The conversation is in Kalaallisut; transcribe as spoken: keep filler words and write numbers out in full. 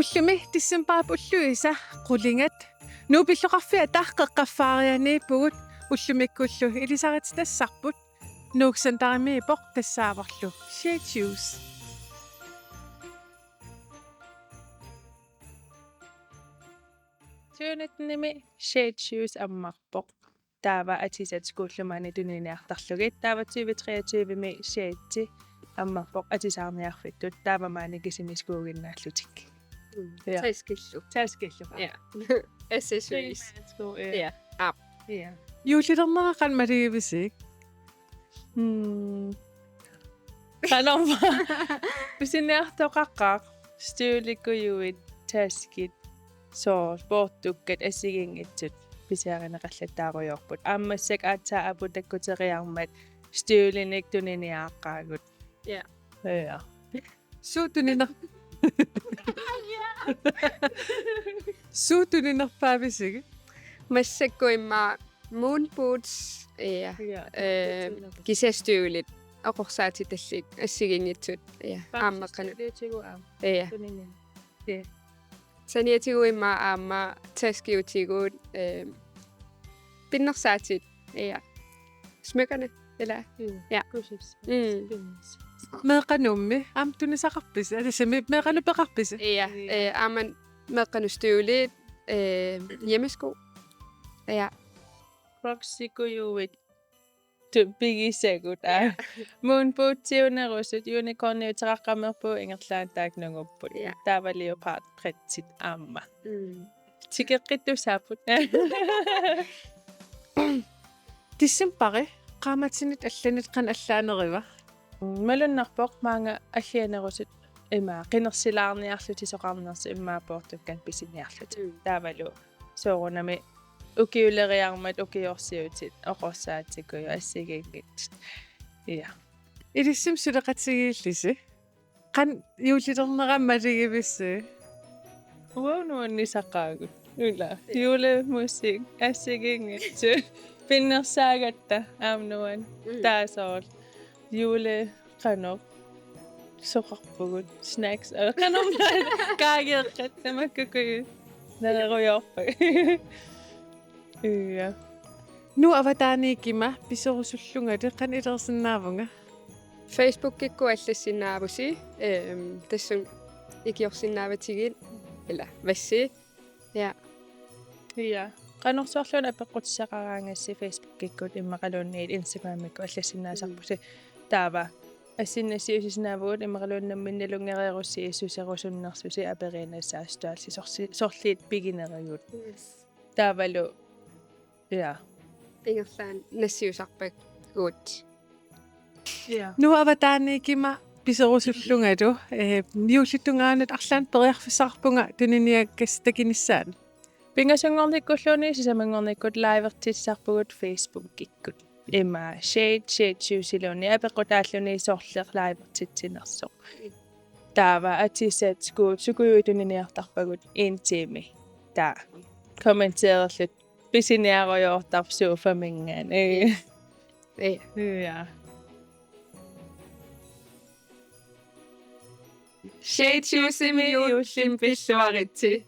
Ullumi decembarip ulluisa qulingat Nuup illoqarfiata qeqqaffaarianiippugut, ullumikkullu ilisarititassapput. Nuuk Centerimiippoq tassaavorlu Shade Shoes. Tyve nitten-imi Shade Shoes ammarpoq. Taava atisat skuullu maani tuniniartarlugit. Taava tyve treogtyve-mi Shade ammarpoq atisaarniarfittut. Taava maani kisimi skuuginnaallutik. Ja. Taskillu. Taskillu. Ja. Accessories. Sko, ja. Ja. Aap. Ja. Juullilernera qanoq malugivisiuk? Mm. Qanorma. Pisiniartoqaqaaq, støvlikujuit, taskit, soorlu poortukkat assigiinngitsut pisiarineqallattaarujoorput. Aamma massakkut aatsaat aputakkuteriarmat støvlinik tuniniaaqqaagut. Ja. Ja. Suut tuniner-, suut tuninerpaavisigit? Massakkut immaqa moon boots, ja. Ja, eh, kisianni støvlit oqorsaatitallit assigiinngitsut, ja. Aamma qanoq. Bamsestøvlitigut aamma. Ja. Tunini. Ja. Saniatigut immaqa aamma taskiutigut, eh, pinnersaatit, ja. Smykkerne, eller? Mm. Ja. Kusis. Mm. Pins. Meeqqanummi aamma tunisaqarpisi? Atisami meeqqanut peqarpisi? Ja, ja. Eh, aamma meeqqanut støvlit, eh, hjemmesko. Ja. Crocsikujuit tu-, pigisagut. Ja. Moon bootsiunerusut, unicorniuteqaqqammerpugut, ingerlaannaq taakku nungupput. Ja. Taava leopard printit aamma. Mm. Tikeqqittussaapput. Decembari qaammatinit allanit qanoq allaaneriva? Malunnarpoq maanga allianerusut ima qinersilaarniarlutik soqarnersut immaqa poortukkanik pisiniarlutik. Mm. Taavalu soorunami ukiuleriarmat ukiorsiutit oqorsaatikujuit assigiinngitsut. Ja. Ilissinnut suleqatigiillusi. Qanoq juullilernera malugivisiuk? Uanga nuannisaqaagut. Ila. Julemusik assigiinngitsut. Pinnersaagatta aamma nuan. Mm. Taava soorlu. Jule qanoq. Soqarpugut. Snacks. Eh, qanormaana. Kaageeqqat. Tamakkuupput. Nererujoorput. Ja. Nuup avataaniikima piserusullungalu qanoq ilisimaarsinnaavunga? Facebookikkut allassinnaavusi, ehm, tassunga ikiorsinnaavatigit, ila, vassi. Ja. Ja. Qanorsuarluunniit apeqqutissaqaraangassi Facebookikkut immaqaluunniit Instagramikkut allassinnaasarpusi. Mm. Taava. Assigiinngitsorsiusinnaavagut immaqaluunniit nammineq nalunngereerussiissuserusunnersusi aperiinnassaassutaallusi sorsi-, sorliit piginerigut. Yes. Taavalu Ja. Ingerlaannaq nassiusarpagut. Ja. Nuup avataaniikima piserusullungalu, eh, juullip tungaanut arlaannik periarfissaqarpunga tuniniagassat takunissaat. Pingasunngornikkulluunniit sisamanngornikkut livertitsisarpugut Facebookikkut. Ima Shade, Shade Shoesiluunniit apeqqutaalluni sorleq livertitsinersoq. Taava atisat skuut sukujuit tuniniartarpagut en time. Taava kommenteererlutit pisiniarujoortarput sofaminngaanniit. Ee. Ee. Ja. Shade Shoesimi juullimi pilluaritsi.